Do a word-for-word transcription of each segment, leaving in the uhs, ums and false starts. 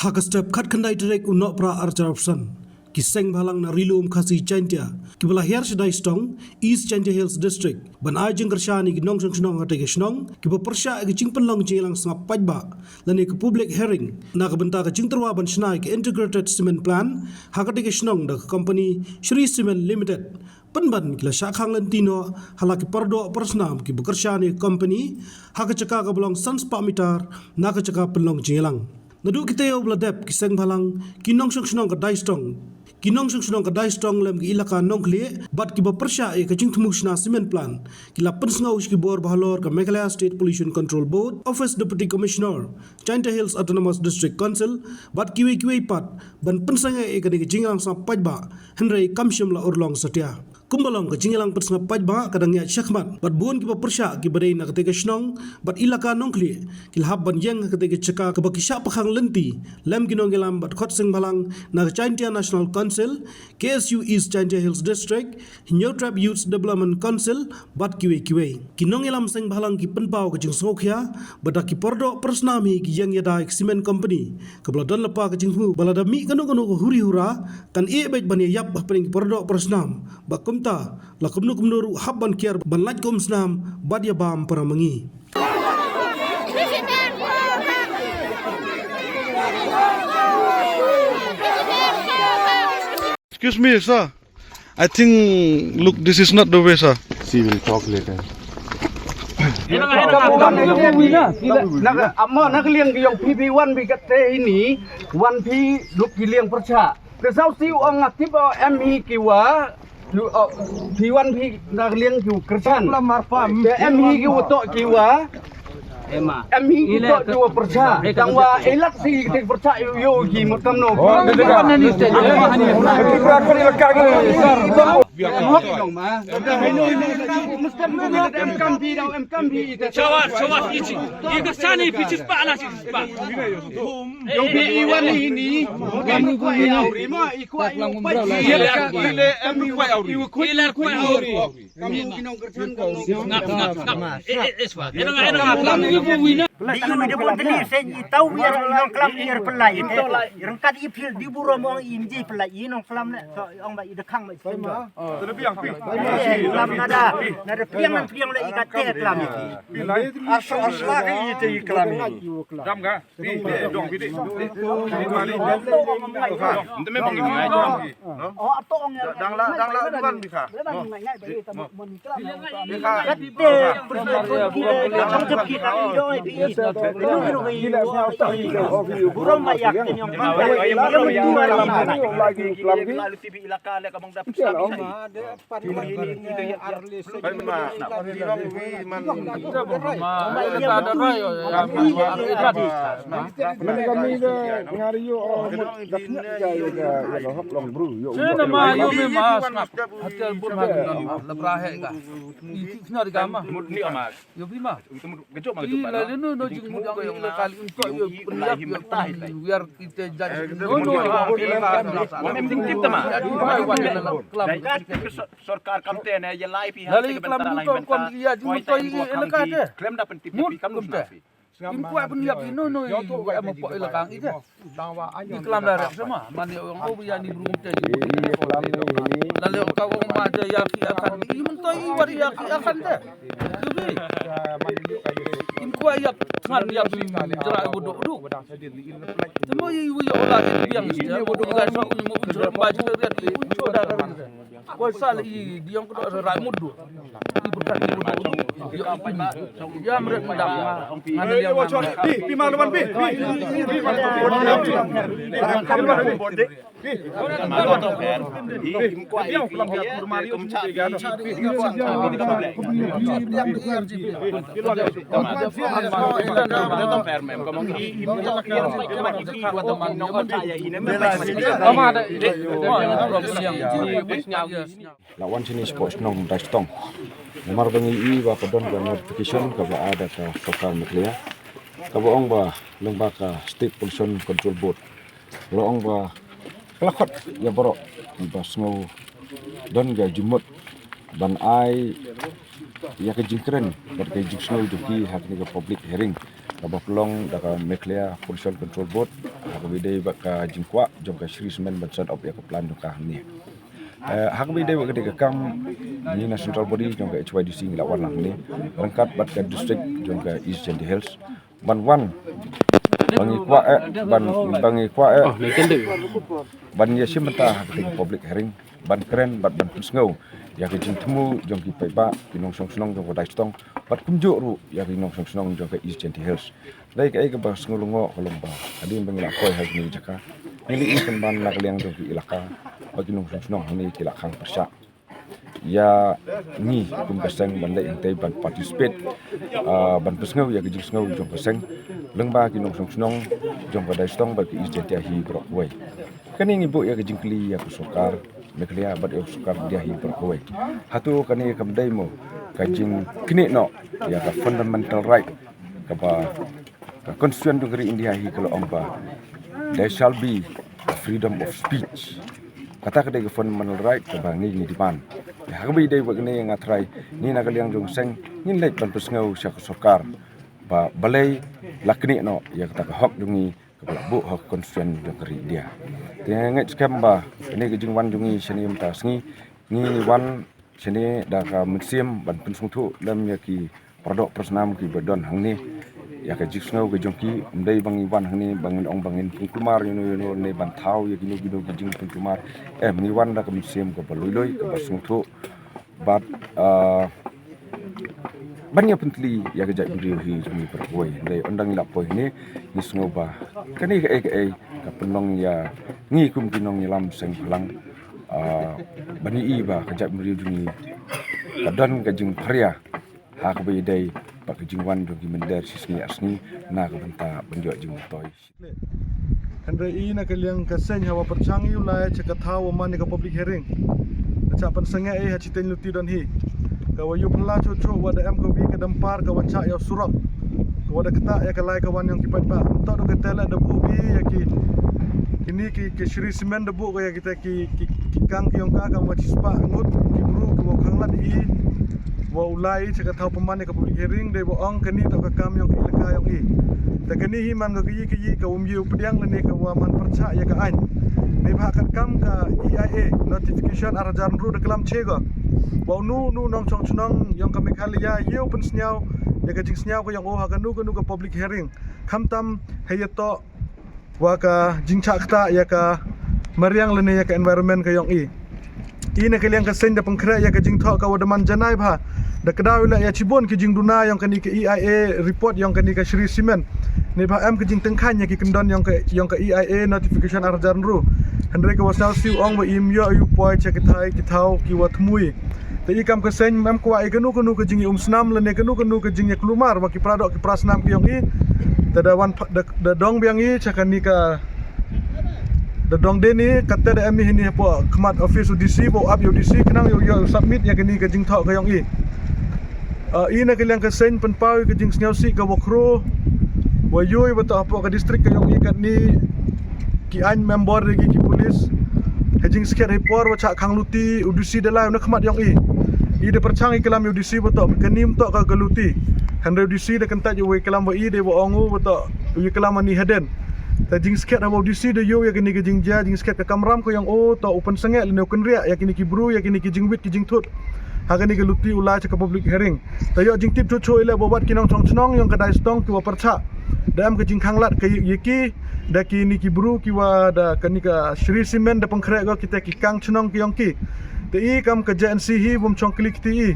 Ha ka step khatkhyndai tarik u Nohprah arphew san, ki seng bhalang na Ri-lum Khasi Jaintia kiba la hiar sha Daistong, East Jaintia Hills District, ban ai jingkyrshan ïa ki nongshong shnong ha katei ka shnong kiba pyrshah ïa ka jingpynlong jingïalang sngap paidbah lane ka public hearing na ka bynta ka jingtyrwa ban shna ïa ka Integrated Cement Plant ha katei ka shnong da ka company Shree Cement Limited. Pynban ki la shah khang lynti noh ha la ki pardoh parsnam kiba kyrshan ïa ka company ha ka jaka kaba long san spah mitar na ka jaka pynlong jingïalang. Naduh ki taïew ba la dep, ki seng bhalang, ki nongshong shnong ka Daistong, ki nongshong shnong ka Daistong lem ki ilaka Nongkhlieh bad kiba pyrshah ïa ka jingthmu shna cement plant ki la pynsngew sha ki bor ba halor ka Meghalaya State Pollution Control Board, Office Deputy Commissioner, Jaintia Hills Autonomous District Council bad kiwei kiwei pat ban pynsangeh ïa kane ka jingïalang sngap paidbah, hynrei kam shym la urlong satia. Kumba long, ka jingïalang pynsngap paidbah ka dang ïaid shakhmat bad bun kiba pyrshah kiba dei na katei ka shnong bad ilaka Nongkhlieh ki la hap ban ïeng ha katei ka jaka kaba ki shah pakhang lynti lem ki nongïalam bad khot seng bhalang na ka Jaintia National Council, K S U East Jaintia Hills District, Hynñiewtrep Youth Development Council bad kiwei kiwei. Ki nongïalam seng bhalang ki pynpaw ka jingsngewkhia ba da ki pardoh parsnam hi ki ïeng ïada ïa ka cement company kaba la don lypa ka jingthmu ba lada mih kano kano ka huri hura kan ïeh beit ban ïaïap hapdeng ki pardoh parsnam. Bad kumta la kumno kumno ruh hap ban kiar ban lait kum snam bad ïabam para ma ngi. Excuse me, sir. I think, look, this is not the way, sir. She will talk later. Na ka, amo na ka liang ki ïong phi phi wan phi kate ini, wan phi luk ki liang pyrshah. Te saw si ong nga tip o em hi ki wa, phi wan phi na ka liang ki wa kyrshan. Te em hi ki wa toh ki wa. Em hi ki wa toh ki wa pyrshah. Tang wa elat si ki pyrshah ïoh ïoh ki mut kamno. Shawat, shawat, ichi. Ika sani pichis pa ala si pa. Yo bi iwan ini. Kam ni ko ya uri ma iko ayo pa. Ile, ile, em ko ya uri. Ile ko ya uri. Kam ni ki nong kerchan kam ni. Ngap, ngap, ngap. Eh, eh, eh, swa. Eno, eno, ngap. Kam ni ko wina. Di yu de bun teni sen i tau wiar i nong klam iar pelai te. Rengkat i phil di buro mong i mji pelai i nong klam ne. So ong ba i dekhang ma i sen. Terlebih yang pi. Klam nada, nada piang nang piang le i kate klam. Asla asla ke i te i klam. Dam ga. Dang la, dang la dukan bikha. Bikha. Sorkar kam te ne ya lai phi ha te ka bynta lai bynta. Koi te ki wa kam ki klem da pyntip phi kam nus na phi. Im kwah pynïap ino ino i em pok i lakang i te. I klam da rep sama mane ong o ya ni brum te. La le ka ong ma te ya ki akan i mun to i war ya ki akan te. Im kwah ya ngan ya jra i bodo du. Temo i wi ya ola i biang i bodo ga sa un mo un jra ba ji te i un cho da. Ko sal i diong ko rai mudu. I berkat i mudu. Yo i pun. Ya mret madam. Ngana dia. Pi pi malu man pi. Pi pi malu. La wan shane sha pdeng shnong Daistong. Namar ba ngi ïohi ba ka don ka notification kaba ai da ka sorkar Meghalaya kaba ong ba lyngba ka State Pollution Control Board. La ong ba ka la khot ïa baroh ba sngew don ka jingmut ban ai ïa ka jingkren bad ka jingsngew jong ki ha kane ka public hearing kaba pynlong da ka Meghalaya Pollution Control Board. ha kaba ïadei bad ka jingkwah jong ka Shree Cement ban set up ïa ka plant jong ka hangne. Eh, ha kaba ïadei bad ka dei ka kam, ngi na central body jong ka H Y D C ngi la wan lang hangne ryngkat bad ka district jong ka East Jaintia Hills ban wan, ba ngi kwah eh ban ba ngi kwah eh ban ïashim bynta ha ka dei ka public hearing, ban kren bad ban pynsngew ïa ka jingthmu jong ki paidbah, ki nongshong shnong jong ka Daistong, bad kumjuh ruh ïa ki nongshong shnong jong ka East Jaintia Hills. Dei kaei kaba sngewlyngngoh ka long ba hadien ba ngi la poi ha kane ka jaka, ngi la ïohi pynban na ka liang jong ki elaka ba ki nongshong shnong hangne ki la khang pyrshah ïa ngi kum ka seng ban leit hangtei ban participate, ah, ban pynsngew ïa ka jingsngew jong ka seng lyngba ki nongshong shnong jong ka Daistong bad ka East Jaintia hi baroh kawei. Kane ngi buh ïa ka jingkylli ïa ka sorkar Meghalaya bad ïa ka sorkar India hi baroh kawei. Hato kane kam dei mo ka jingknieh noh ïa ka fundamental right kaba ka constitution jong ka ri India hi ka la ong ba there shall be a freedom of speech. Kata ka dei ka fundamental right kaba ngi ngi demand. Ïa, ha kaba ïadei bad kane nga trai, ngi na ka liang jong ka seng ngin leit ban pynsngew sha ka sorkar ba balei la knieh noh ïa kata ka hok jong ngi kaba la buh ha ka constitution jong ka ri India. Te nga ngeit skhem ba kane ka jingwan jong ngi shane mynta ka sngi, ngi wan shane da ka mynsiem ban pynsngewthuh lem ïa ki paradoh parasnam kiba don hangne ïa ka jingsngew ka jong ki. Ym dei ba ngi wan hangne ba ngin ong ba ngin pynkulmar ïano ïano ne ban thaw ïa kino kino ki jingpynkulmar. Em, ngi wan da ka mynsiem kaba lui lui, kaba sngewthuh bad, ah, ban ïa pyntylli ïa ka jaitbynriew hi jong ngi baroh kawei. Hynrei ynda ngi la poi hangne ngi sngew ba kane kaei kaei ka pynlong ïa ngi kum ki nongïalam seng bhalang, ah, ban ïohi ba ka jaitbynriew jong ngi ka don ka jingpharia ha kaba ïadei bad ka jingwan jong ki mynder shi sngi ar sngi na ka bynta ban ïoh jingmyntoi. Hynrei i na ka liang ka seng haba pyrshang ïa u lai sha ka thaw wa man ïa ka public hearing, ka shah pynsangeh i ha shiteng luti don hi. Ka wa ïoh pynlah shuh shuh wa da em ka wi ka dampar ka wan shah ïa u surok, ka wa da ktah ïa ka lai ka wan yong ki paidbah. Ym toh da kata leh da buh i ïa ki, kini ki, ki Shree Cement da buh ka ïa kita ki, ki, ki kang ki yong ka kam wa shispah ngut ki bru ki wa khang lad i wa u lai sha ka thaw pynman ïa ka public hearing, dei wa ong kani toh ka kam yong ka elaka yong i. Te kani hi man ka, ka ïi ka ïi ka um ïew pdiang lane ka wa man pyrshah ïa ka aiñ. Neibhah katkam ka E I A notification ar hajar hynriew da klam che ka wa uno uno nongshong shnong yong ka Meghalaya ïew pynsñiaw ïa ka jingsñiaw ka yong u ha kano kano ka public hearing, khamtam ha ïa toh wa ka jingshah ktah ïa ka mariang lane ïa ka environment ka yong i. I na ka liang ka seng da pynkhreh ïa ka jingthoh ka wa da man janai bha da kdaw ïa leh ïa shibun ki jingduna yong kani ka E I A report yong kani ka Shree Cement. Neibhah em ka jingtyngkhaiñ ïa ki kyndon yong ka, yong ka E I A notification ar hajar hynriew. Hynrei ka wa sñiaw siew ong wa im ïoh ïa u poi sha ki thai ki thaw ki wa thmu i. Te i kam ka seng em kwah ïa kano kano ka jingïaumsnam lane kano kano ka jingïaklumar wa ki paradoh ki parasnam ki yong i. Te da wan pha-, da, da dong biang i sha kani ka, da dong dien i, kata da em i hini hapoh khmat office u D C, wa u ap ïa u D C khnang ïoh, ïoh submit ïa kani ka jingthoh ka yong i. Ah, i na ka liang ka seng pynpaw ïa ka jingsñiawsih ka wa khro wa ïoh i wa toh hapoh ka district ka yong i katni ki aiñ member da ki, ki police. Ha jingskhem ha i por wa shah khang luti u D C da lai u na khmat yong i. I da pyrshang i klam ïa u D C wa toh kani ym toh ka, ka luti. Hynrei u D C da kyntait ïa u wa i klam wa i dei wa ong u wa toh u i klam ani hadien. Te jingskhem ha wa u D C da ïoh ïa kani ka jingjia, jingskhem ka kamram ka yong u toh u pynsangeh lane u kynriah ïa kini ki bru, ïa kini ki jingwit ki jingthut ha kani ka luti u lai sha ka public hearing. Te ïoh jingtip chuh chuh i leh wa wat ki nongshong shnong yong ka Daistong ki wa pyrshah da em ka jingkhang lad ka ïa ki da kini ki bru ki wa da kani ka Shree Cement da pynkhreh ko kita ki kang shnong ki yong ki. Te i kam ka J N C hi wym shong kli kti i.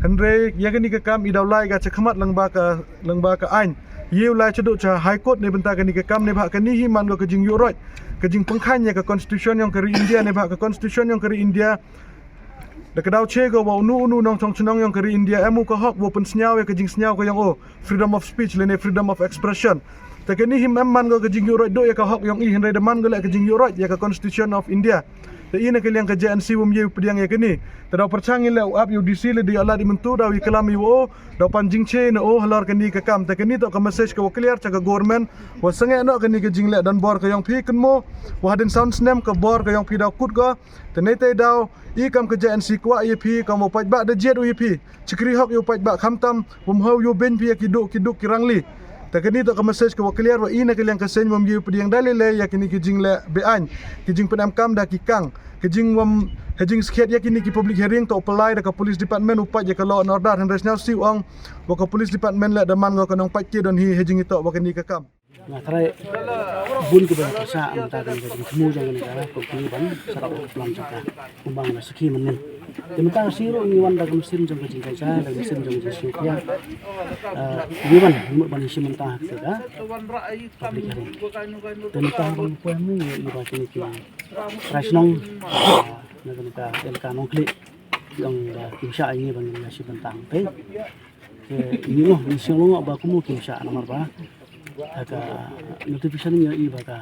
Hynrei ïa kani ka kam i daw lai ka sha khmat lyngba ka, lyngba ka aiñ. Ïa u lai sha duh sha High Court ne bynta kani ka kam neibhah kani hi man ko ka jingïuhroit, ka jingpynkhain ïa ka constitution yong ka ri India, neibhah ka constitution yong ka ri India da kdaw che ko wa uno uno nongshong shnong yong ka ri India em u ka hok wa pynsñiaw ïa ka jingsñiaw ka yong u, freedom of speech lane freedom of expression. Te kani hi em man ko ka jingïuhroit duh ïa ka hok yong i, hynrei da man ko leh ka jingïuhroit ïa ka Constitution of India. Te i na ka liang ka J N C wym ïew pdiang ïa kani. Te daw pyrshang i leh u ap ïa u D C lada ïoh lad i mynta daw i klam ïa u, daw pan jingshai na u halor kani ka kam. Te kani toh ka message ka wa clear sha ka government wa sangeh noh kani ka jingleh donbor ka yong phi, kynmaw wa hadien san snem ka bor ka yong phi daw kut ko. Te neitei daw i kam ka J N C kwah ïa phi, kam u paidbah da jied u ïa phi. Shakri hok ïa u paidbah, khamtam wym hoi ïa u beiñ phi ïa ki duk, ki duk ki rangli. Te kane toh ka message ka wa clear wa i na ka liang ka seng wam ïa pdiang da lei lei ïa kine ki jingleh be-aiñ, ki jingpynem kam da ki kang, ki jingwam, ha jingsakhiat ïa kine ki public hearing toh u pynlai da ka police department u pait ïa ka law and order. Hynrei sngewsih u ong wa ka police department leh da man ka nongpait ki don hi ha jingitoh wa kane ka kam. Nga trai bun ki ban pyrshah mynta ka jingthmu jong ka, ka company ban set up ka plant jong ka. Kumba nga sakhi mynne. Te mynta ka sngi ruh ngi wan da ka machine jong ka jingkynjai, da ka machine jong ka jingsngewkhia. Ngi wan, ngi mut ban ïashim bynta ha ka public hearing. Te mynta ban poi mynne ngi ïohi ba kine ki trai shnong na kane ka elaka Nongkhlieh ki ong ba kim shah ïa ngi ban ïashim bynta. Te ngi, ngi sngewlyngngoh ba kumno kim shah namar ba ha ka notification ngi ïohi ba ka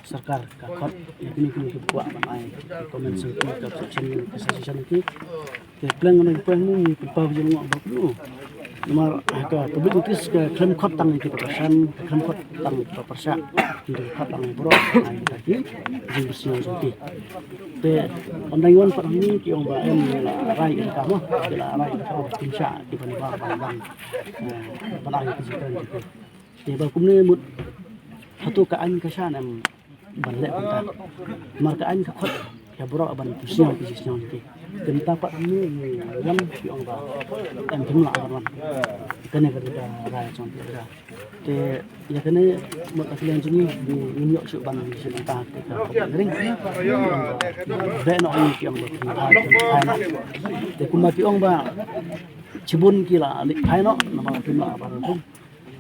sorkar ka khot ïa kine kine ki kwah ban ai comment sha ki, ka objection ki, ka suggestion ki. Te pleng ngi poi mynne ngi pynpaw jingmut ba kumno. Namar ha ka public notice ka khlem khot tang ïa ki ba pyrshah, ka khlem khot tang ïa ki ba pyrshah, ki khot tang ïa baroh, ai ïa ki jingpyrsngew jong ki. Te ym dang wan pat hangne ki ong ba em la rai ïa ka mo, ki la rai ïa ka mo, kim shah ki ban ba ban ban, eh, ban ai ki jingkren jong ki. Te ba kumne mut hato ka aiñ ka shah ne em ban leh kumta. Namar ka aiñ ka khot ïa baroh ban pyrsngew ki jingpyrsngew jong ki. Te mynta pat hangne ngi wan ki ong ba em kim lah ban wan. Kane ka dei ka rai jong ki. Te ïa kane mut ka liang jong ngi ngi ïoh shuh ban ïashim bynta te ka public hearing. Beh noh ngi ki ong ba ki phai, ki phai noh. Te kumba ki ong ba shibun ki la leit phai noh namar kim lah ban rum.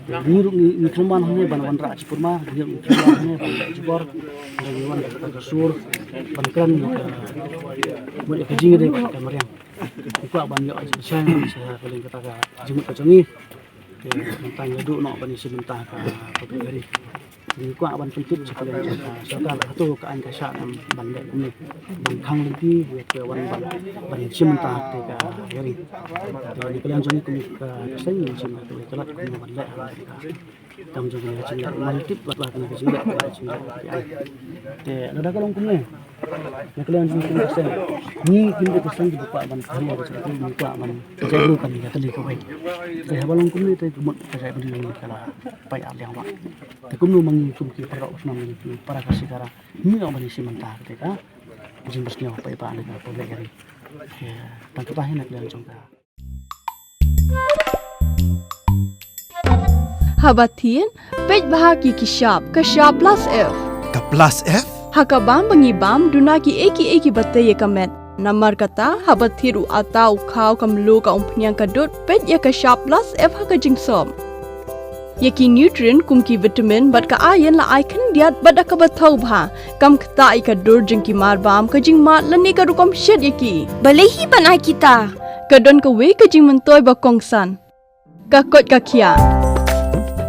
Te ngi ruh ngi, ngi khlem wan hangne ban wanrah jingpynmar, ngi ruh ngi khlem wan hangne ban leh jubor. Ngi wan da ka sur ban kren ïa ka mut ïa ka jingïadei ka mariang. Ngi kwah ban ïoh jingshai sha ka liang kata ka jingmut ka jong ngi. Te mynta ngi duh noh ban ïashim bynta ha ka public hearing. Ngi kwah ban pyntip sha ka liang jong ka sorkar hato ka aiñ ka shah ne em ban leh kumne ban khang lynti ïa ka wan ban, ban shim bynta ha ka hearing. Te na ka liang jong ngi kum ka seng ngi shim ka ïa ka lad kumno ban leh ha ka kam jong ka jingïaleh, ban tip bad la ka jingïaleh, ka jingïaleh. Te lada ka long kumne. Na ka liang jong ka seng, ngi kim dei ka seng kiba kwah ban kynmaw ka jingkyrkhu, ngi kwah ban jaitbynriew kan ïatylli kawei. Te haba long kumne te ka mut ka jaitbynriew ngi ka la pait arliang bha. Te kumno ma ngi kum ki para u shnong, ngi ki para Khasi Khara, ngi ïoh ban ïashim bynta kata ka jingpyrsngew paidbah na ka public hearing. Te tang kata hi na ka liang jong ka. Haba thied, peit bha ki ki shap, ka shap plus F. Ka plus F? Ha ka bam ba ngi bam, duna kiei kiei kiba tei ïa ka met. Namar kata, haba thied u atta, u khaw, ka mluh, ka umphniang, ka dud, peit ïa ka shap plus F ha ka jingsop. Ïa ki nutrient kum ki vitamin bad ka iron la ai khyndiat bad da kaba thaw bha. Kam ktah ïa ka dur jong ki marbam, ka jingmad lane ka rukom shet ïa ki. Balei hi ban ai kita? Ka don kawei ka jingmyntoi ba kongsan. Ka koit ka khiah.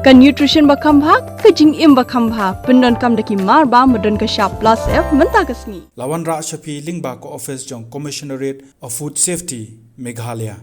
Ka nutrition ba kham bha, ka jingim ba kham bha. Pyndonkam da ki marbam ba don ka shap plus F mynta ka sngi. La wanrah sha phi lyngba ka office jong Commissionerate of Food Safety, Meghalaya.